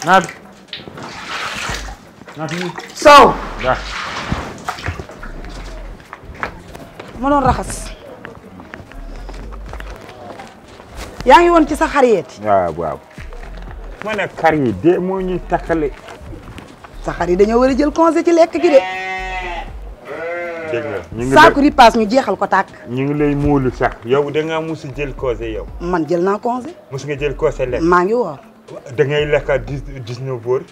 naat Sow waaw ma doon raxas yaa ngi woon ci sa xariyeeti waaw ma ne kar yi de moo ñuy takkale sa xar yi dañoo war a jël congé ci lekk gi de dégg nga ñu ngi saaku ripaas ñu jeexal ko tàkk ñu ngi lay móolu sax yow da ngaa mus jël congé yow man jël naa congé mus nga jël congé lekk maa ngi woor da ngay lekk à 19 heures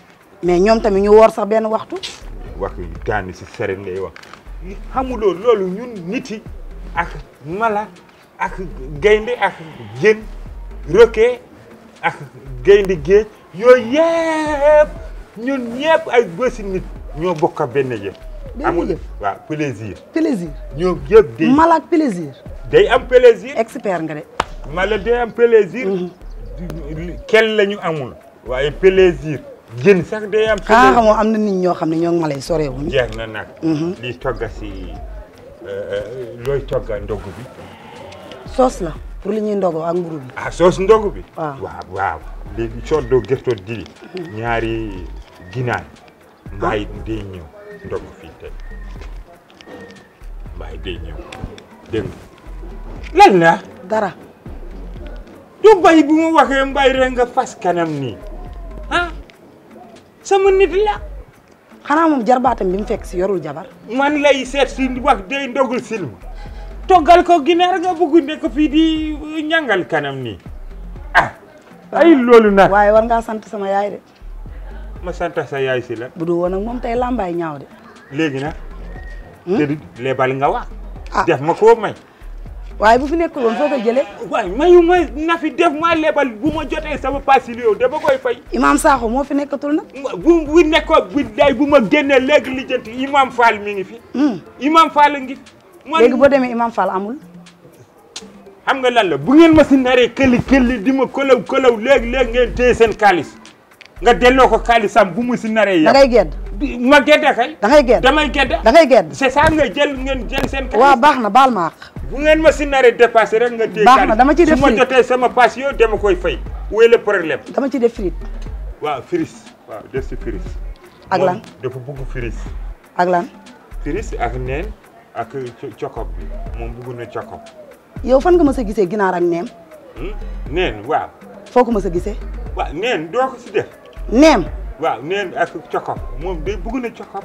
mais ñoom tamit ñu woor sax benn waxtu wax daani si sere ngay wax xamuloo loolu ñun nit yi ak mala ak gaynde ak jën requin ak gaynde géej yooyu yëpp ñun ñëpp ay bësi nit ñoo bokk benn jëf amul waaw plaisir ñoo yëpp day mala ak plaisir day am plaisir expert nga de mala day am plaisir kel la ñu amul waaye plaisir jën sax day am xanaa xamoo am na nit ñoo xam ne ñoo ngi malay sorewuñu jeex na nag lii togga si looy togga ndogu bi soos la pour li ñuy ndogoo ak mburu bi ah soos ndogu bi waaw léegi soddo gerto dili ñaari ginaar mbaay day ñëw ndogu fii tey mbaay day ñëw dégg nga lan la dara du bay bu ma waxee mbay rek nga fas kanam nii ah sama nit la xanaa moom jarbaatam bi mu fekk si yorul jabar man lay seet si wax day ndogul silma toggal ko ginaar nga bëgg nekk fii di ñangal kanam nii ah ay loolu nag waaye war ngaa sant sama yaay de ma sant sa yaay si la bu du woon ak moom tey lambaay ñaaw de léegi nag te di lebal nga wax def ma koo may waaye bu fi nekkul woon foo koy jëlee waaye mayu ma na fi def ma lebal bu ma jotee sama pasili yow dama koy fay Imam Sakho moo fi nekkatul nag bu nekkoon bi day bu ma génnee léegi lijjanti Imam Fall mi ngi fi Imam Fall ngi léegi boo demee Imam Fall amul xam nga lan la bu ngeen ma si naree këli di ma kolaw léegi ngeen téye seen xaalis nga delloo ko xaalisam bu mu si naree da ngay gedd ma gedda kay da ngay gedd damay gedda da ngay gedd c'est ça nga ngeen jël seen xaalis waaw baax na baal ma àq bu ngeen ma si naree dépassé rek nga téye baax na dama ci def su ma jotee sama pass yow dama koy fay où est le problème dama ci def frite waaw firis waaw def si firis ak lan dafa bugg firis ak lan firis ak neen ak cokob bi moom bugg na cokob yow fan nga mës a gisee ginaar ak neem neen waaw foo ko mës a gisee waaw neen doo ko si def neem waaw neen ak cokob moom day bugg na cokob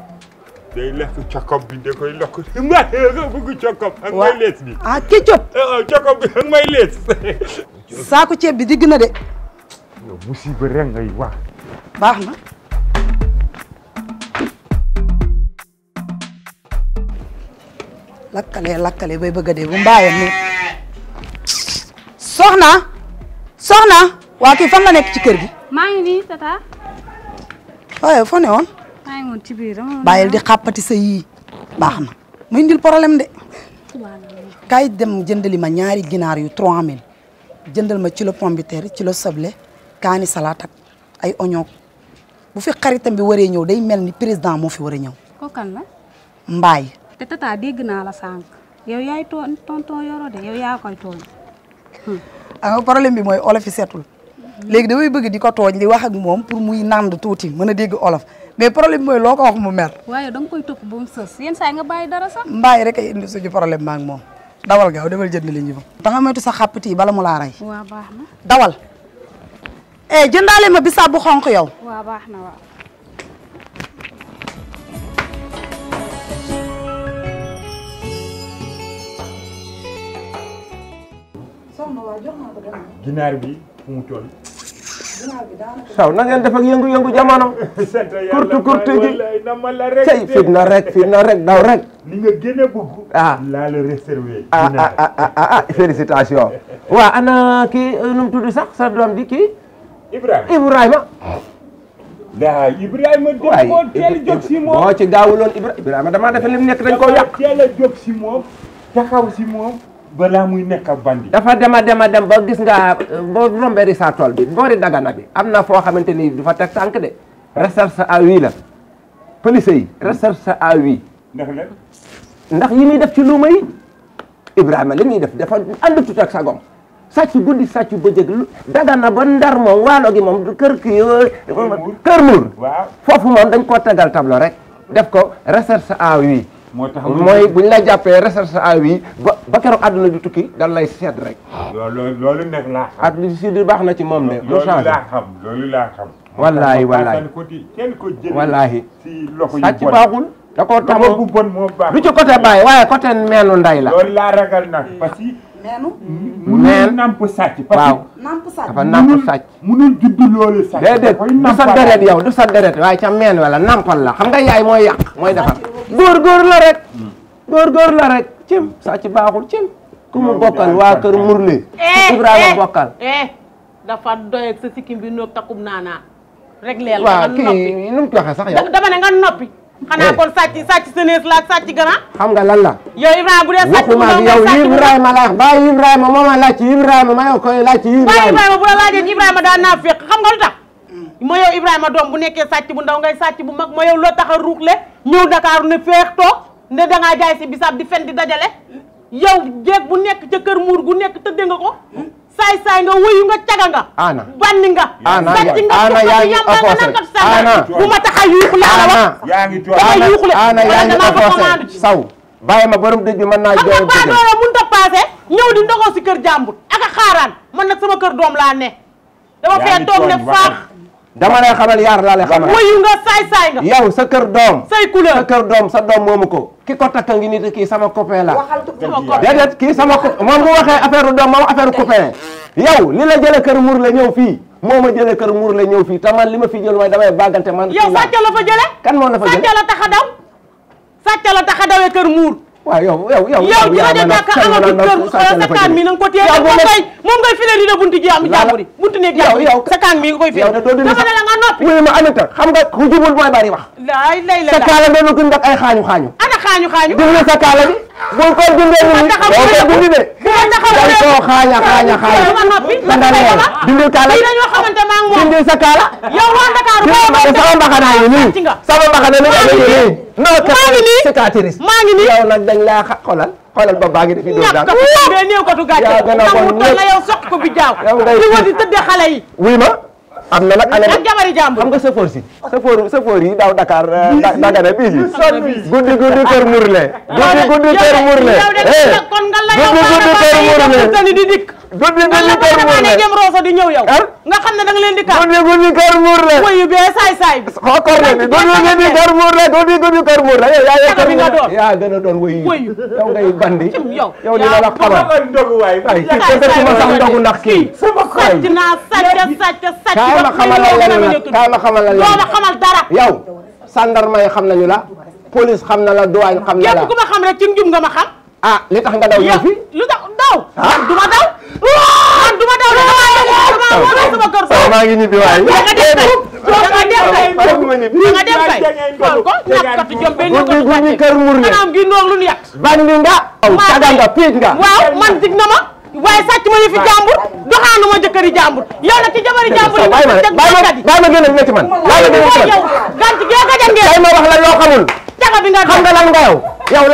day lekk cokob bi da koy lokk ma nga bugg cokob ak may lees bi ah kéccop cokob bi ak may lees saako ceeb bi digg na de yow musiba rek ngay wax baax na lakkale bay bëgg a dee bu mbaayam ni soxna waa kii fan la nekk ci kër gi maa ngi nii tata waaye foo ne woon maa ngi woon ci biir bàyyil di xàppati sa yii baax na mu indil problème de kaay dem jëndali ma ñaari ginaar yu 3000 jëndal ma kilo pomme de terre kilo soble kaani salade ak ay oignon bu fi xaritam bi waree ñëw day mel ni président moo fi war a ñëw ko kan la mbaay te tata dégg naa la sànq yow yaay tonton Yoro de yow yaa koy tooñ nga problème bi mooy olof yi seetul léegi damay bëgg di ko tooñ di wax ak moom pour muy nand tuuti mën a dégg olof mais problème bi mooy loo ko wax mu mer waaye da nga koy topp ba mu sës yenn saa yi nga bàyyi dara sax mbaay rek ay indi suñu problème ma ak moom dawal gaaw demal jënd li ñu fa da nga moytu sa xàppati yi bala mu laa rey waaw baax na dawal jëndaale ma bisaab bu xonq yow waaw baax na waaw ginaar bi fu mu toll saw na ngeen def ak yëngu-yëngu jamono kurtu gi cey fitna rek daw rek li nga gën a bëgg laa la réservé félicitation waaw ana kii nu mu tudd sax sa doom di kii Ibrahima daa Ibrahima dañ koo teel a jóg si moom boo ci gaawuloon Ibrahima damaa defe lim nekk dañ koo yàq teel a jóg si moom taxaw si moom balaa muy nekk ak bandi dafa dem ba gis nga boo rombee ri sa tool bi boori Dagana bi am na foo xamante ni du fa teg tànk de recherche à vue la police yi recherche à vue ndax yi muy def ci luuma yi Ibrahima li muy def dafa ànd tut ak sagom sàcc guddi sàcc bëccëg Dagana ba Ndar moom waalo gi moom kër kii Kër Mur waaw foofu moom dañ koo tegal tableau rek def ko recherche à vue moo tax mooy buñ la jàppee recherche à vue ba keroog àdduna di tukki dan lay seet rek loolu nekk laa xam ak li si di baax na ci moom de loolu laa xam loolu laa xam wallaahi wallaahi kenn ko jël wallaahi si loxo yu sàcc bon baaxul da koo tax loxo bu bon moo baax du ci côté Baye waaye côté meenu nday la loolu laa ragal nag parce que meenu munul namp sàcc parce waaw que namp sàcc dafa namp sàcc munul juddu loolu sàcc déedéet du sa deret yow du sa deret waaye ca meen wala nampal la xam nga yaay mooy yàq mooy defar góor la rek góor la rek cim sàcc baaxul cim ku mu bokkal waa kër Murle Ibrahima bokkal dafa doy ak sa sikkim bi noog takum naanaa rek leel waaw nga kii noppi nu mu joxe sax yow dama ne nga noppi xanaa kon sàcc senees la ak sàcc gana xam nga lan la yow Ibrahima bu dee sàcc bu waxuma ak yow Ibrahima la wax bàyyi Ibrahima moo ma laaj ci Ibrahima ma yow koy laaj ci Ibrahima bu la laajee ci Ibrahima daan naa féq xam nga lu tax ma yow Ibrahima doom bu nekkee sàcc bu ndaw ngay sàcc bu mag ma yow loo tax a ruuxle ñëw Dakar ne féex toog ne dangaa jaay si bisaab di fen di dajale yow jéeg bu nekk ca kër muur gu nekk tëdde nga ko saay nga wëyu nga caga nga ana bànni nga sàcc nga yaa ngi offensé ana bu ma tax a yuuxu laa la wax yaa ngi toog dama yuuxule ana yaa ngi damaa offensé commande ci saw bàyyi ma borom dëj bi mën naa xam jooy nga doora mënut a passé ñëw di ndogoo si kër jàmbur ak a xaaraan man nag sama kër doom laa ne dama fee toog ne faax dama lay xamal yaar laa lay xamal wëyu nga saay nga yow sa kër doom say couleur sa kër doom sa doom moomu ko ki ko takka ngi nit kii sama copain la déedéet kii sama moom bu waxee affaire doom moom affaire copain yow li la jëlee kër Mur la ñëw fii moo ma jëlee kër Mur la ñëw fii te man li ma fi jël mooy damay bàggante man yow sàcc la fa jële kan moo la fa jële sàcc la tax a daw sàcc la tax a dawee kër Mur waaw yow ci rajo Dakar amatul kër sa kaan mi na nga ko téye moom ngay file di la buntu ji am jàmbur yi buntu nekk jàmbur sa kaan mi nga koy file dama ne la nga noppi wuyu ma Anita xam nga ku jubul mooy bari wax lay sa kaala nga ko ndak ay xaañu ana xaañu dindi sa kaala bi bul ko dindee ni boo ko dindi de dañ koo xaaña dama noppi dindil kaala dañoo xamante maa ngi moom dindil sa kaala yow waa Dakar sama mbaxana yi nii sama mbaxana mi ngi nii non maa ngi nii cicatrice maa ngi nii yow nag dañ laa xoolal ba baa ngi di fi dóor daal mais néew ko tu gàcce mu toll na yow soq ko bi jaaw di wër di tëddee xale yi wuy ma am na nag ak jabari jàmbur xam nga chauffeur yi daaw Dakar Dagana bii guddi kër Murle guddi kër Murle kon nga la yow di dikk guddi kër Murle jëm Rosso di ñëw yow nga xam ne da nga leen di kar guddi kër Murle wayu bee saay bi xookor ne guddi kër Murle guddi kër Murle yaa gën a doon wayu yow ngay bandi yow li la xamal ay kii ma sax ndogu ndax kii sàcc naa sàcc kaay ma xamal la doo ma xamal dara yow gendarme yi xam nañu la police xam na la douane xam na la yépp ku ma xam rek ci njum nga ma xam ah li tax nga daw ñëw fi lu tax daw man du ma daw sama kër so maa ngi ñibbi waay da nga dem kay xool ko ñàkkati jom benn guddi kër Murle maanaam gi noog lu ñu yàq bandi nga caga nga piij nga waaw man dig na ma waaye sàcc ma yëfi jàmbur doxaanu ma jëkkëri jàmbur yow nag ci jabari jàmbur yi bàyyi ma gën a ne ci man yow gànc gee gajangee kay ma wax la loo xamul caga bi nga xam nga lan nga yow